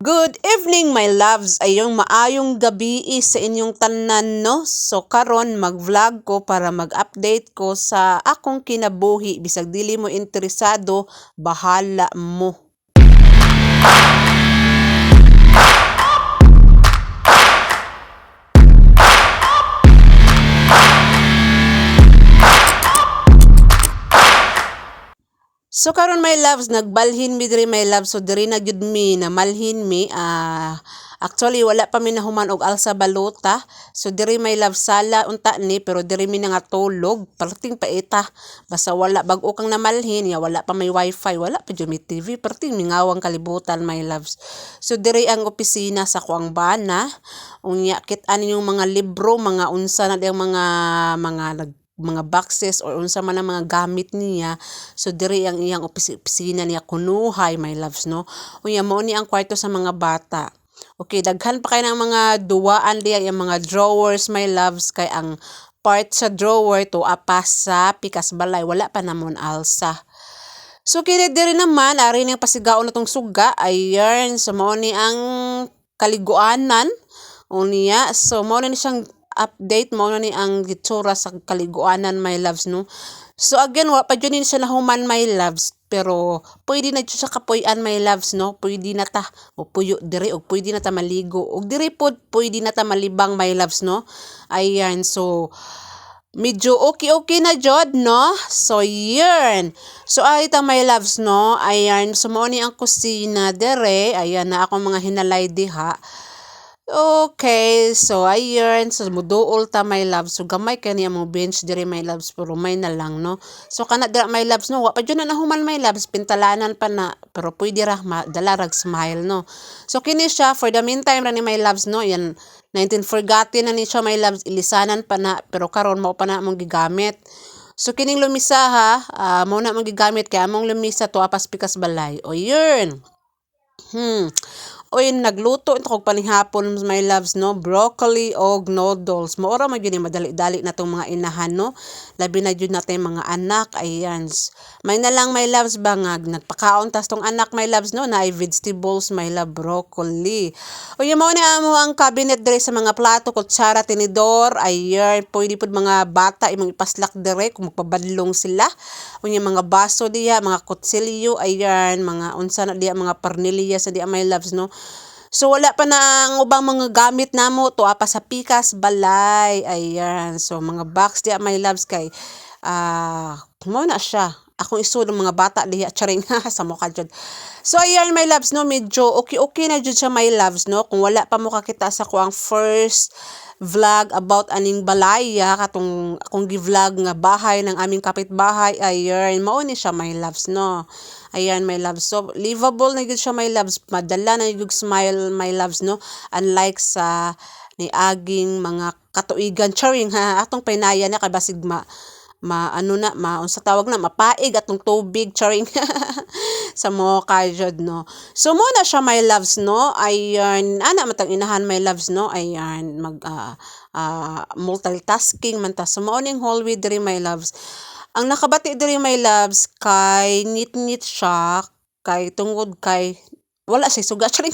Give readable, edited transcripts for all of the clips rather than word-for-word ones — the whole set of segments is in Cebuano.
Good evening, my loves. Ayong maayong gabi sa inyong tanan, no. So karon mag-vlog ko para mag-update ko sa akong kinabuhi, bisag dili mo interesado, bahala mo. So karon, my loves, nagbalhin mi diri, my loves. So diri na gyud mi namalhin mi. Actually, wala pa mi nahuman og alsa balota. So diri, my loves, sala unta ni, pero diri mi nangatulog, perting paita. Basta wala, bag-o kang namalhin ya, wala pa may wifi, wala pa jud may TV, perting mingawang kalibutan, my loves. So diri ang opisina sa kuang bana. Unya kit-an ninyong mga libro, mga unsa na diyang mga nag mga boxes or unsa man ang mga gamit niya. So diri ang iyang opisina niya kunuhay, my loves, no. Unya mao ni ang kwarto sa mga bata. Okay, daghan pa kay ng mga duwaan diya, yung mga drawers, my loves, kay ang part sa drawer to apa sa pikas balay, wala pa namon alsa. So kini diri naman ari ning pasigaon na tong suga, ayan. So mao ni ang kaliguanan unya. So mao na ni siyang update, mao na ni ang gitsura sa kaliguanan, my loves, no. So again, wa pa jud ni siya nahuman, my loves, pero pwede na jud siya kapuy-an, my loves, no. Pwede na ta mopuyo diri og pwede na ta maligo og diri pod pwede na ta malibang, my loves, no. Ayan, so medyo okay-okay na jud, no? So, yun. So, ay ta, my loves, no? Ayan. So, mao ni ang kusina dere. Ayan na akong mga hinalay diha. Okay. So, ayun. So, muduol ta, my loves. So, gamay kay niya mo bench dere, my loves. Pero may na lang, no? So, kana dira, my loves, no? Wa pa jud na nahuman, my loves. Pintalanan pa na. Pero pwede ra madala rag smile, no? So, kini siya. For the meantime ra ni, my loves, no? Yan. 19 forgotten na ni siya, my loves, ilisanan pa na, pero karon mao pa na among gigamit. So kining lumisa ha, mao na among gigamit kay among lumisa tuwa pas pikas balay. O yun. Oy, nagluto ito kog panihapon, my loves, no, broccoli og noodles. Mao ra man gyud ni, madali-dali na tong mga inahan, no, labi na jud natin mga anak. Ayan, may na lang, my loves, ba nga nagpakaon tas tong anak, my loves, no, naay vegetables, my love, broccoli. Uy, mao ni amo ang cabinet dire sa mga plato, kutsara, tinidor. Ayan, pwede pud mga bata imong ipaslak dire kung magpabadlong sila. Unya mga baso diya, mga kutsilyo, ayan, mga unsa na diya, mga parnilya sa diya, my loves, no. So wala pa na ang ubang mga gamit namo tuwa pa sa pikas balay. Ayan. So mga box diya, my loves, kay mao na siya. Akong isud ang mga bata diha, charing, sa mukha jud. So ayan, my loves, no, medyo okay-okay na jud siya, my loves, no. Kung wala pa mo kakita sa kuang first vlog about aning balaya, katong akong gi-vlog nga bahay ng aming kapitbahay, ayan, mao ni siya, my loves, no. Ayan, my loves. So livable na jud siya, my loves, madala na jud smile, my loves, no, unlike sa niaging mga katuigan, charing ha, atong painaya na kay basig ma ma ano na, ma unsa tawag na, mapaig atong tubig, charing, sa mo jud, no. So mo na siya, my loves, no. Ayan, ana matang inahan, my loves, no. Ayan, mag multitasking man ta. So mao ning hallway diri, my loves. Ang nakabati diri, my loves, kay ngit-ngit siya kay tungod kay wala siya suga, charing.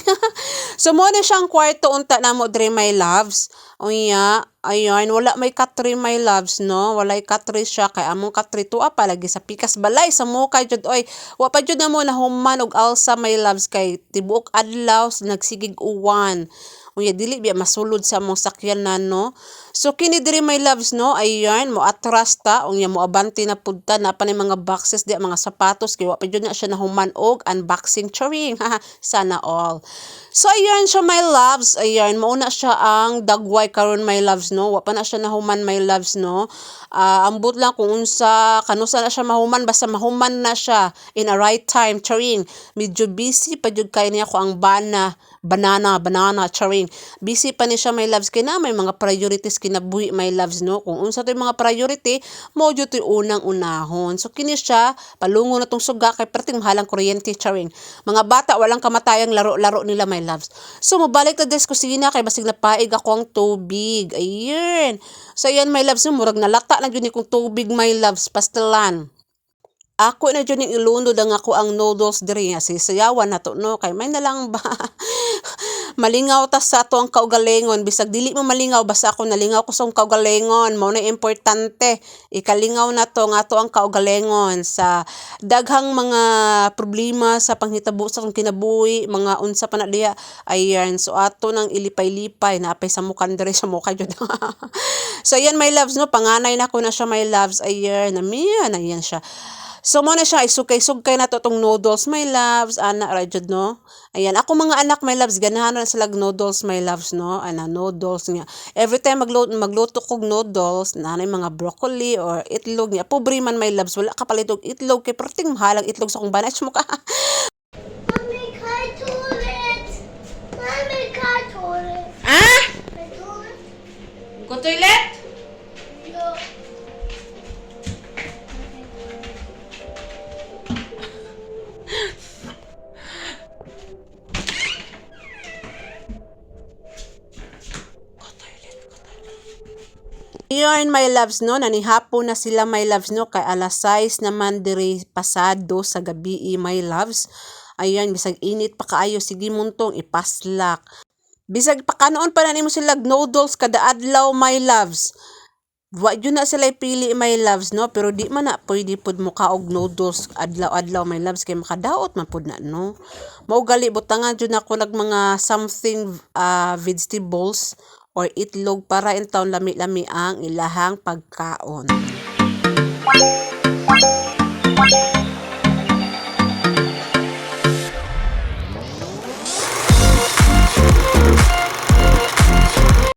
So mo na siyang kwarto unta namo diri, my loves. Unya ayan, wala may katre, my loves, no, walay katre siya kay among katre tuwa pa lagi sa pikas balay, sa mukha jud oy. Wa pa jud namo nahuman og alsa, my loves, kay tibuok adlaw nagsigig uwan. Unya dili biya masulod sa among sakyanan, no. So kini diri, my loves, no, ayan, mo atras ta, unya mo abante na pud ta, na pa ni mga boxes di, mga sapatos, kay wa pa jud na siya nahuman og unboxing, charing. Sana all. So ayan siya, my loves, ayan, mao na siya ang dagway karon, my loves, no. Wa pa na siya nahuman, my loves, no. Ambot lang kung unsa kanusa na siya mahuman, basta mahuman na siya in a right time, charing. Medyo busy pa jud kay niya ko ang bana, banana, banana, charing. Busy pa ni siya, my loves, kay na may mga priorities kinabuhi, my loves, no. Kung unsa to'y mga priority mo jud to'y unang unahon. So kini siya, palungo na tong suga kay perting mahalang kuryente, charing. Mga bata, walang kamatayang laro-laro nila, my loves. So mobalik ta des kusina kay basig napaig ako ang tubig. Ayun. So ayan, my loves, no, murag nalata na jud ni kong tubig, my loves, pastilan. Ako na jud ning ilunod ang ako ang noodles diri nga sisayawan nato, no, kay may na lang ba malingaw ta sa ato ang kaugalingon. Bisag dili mo malingaw, basta ako nalingaw ko sa akong kaugalingon, mao na importante. Ikalingaw nato nga ato ang kaugalingon sa daghang mga problema sa panghitabo sa atong kinabuhi, mga unsa pa na diha. Ayan, so ato nang ilipay-lipay naa pay samukan diri sa muka jud. So ayan, my loves, no, panganay nako na siya, my loves. Ayan, namiya na yan siya. So mo na siya isugkay-sugkay na to tong noodles, my loves, ana ra jud, no. Ayan, ako mga anak, my loves, ganahan na sila noodles, my loves, no. Ana, noodles nga. Every time magluto kog noodles, naa mga broccoli or itlog nga. Pobre man, my loves, wala ka palit og itlog kay perting mahalang itlog sa akong banat mo ka. Mommy, can I toilet? Mommy, can I toilet? Ah? Can I toilet? Go toilet? No. Yun, my loves, no, nanihapon na sila, my loves, no, kay alas 6 naman diri pasado sa gabi, my loves. Ayan, bisag init pa kaayo, sige muntong ipaslak. Bisag pakanoon pa na nimo sila noodles kada adlaw, my loves. Wa jud na sila pili, my loves, no, pero di man na pwede pud mo kaog noodles adlaw-adlaw, my loves, kay makadaot man pud na, no. Mao gali butangan jud nako nag mga something vegetables or itlog para intawon lami-lami ang ilahang pagkaon.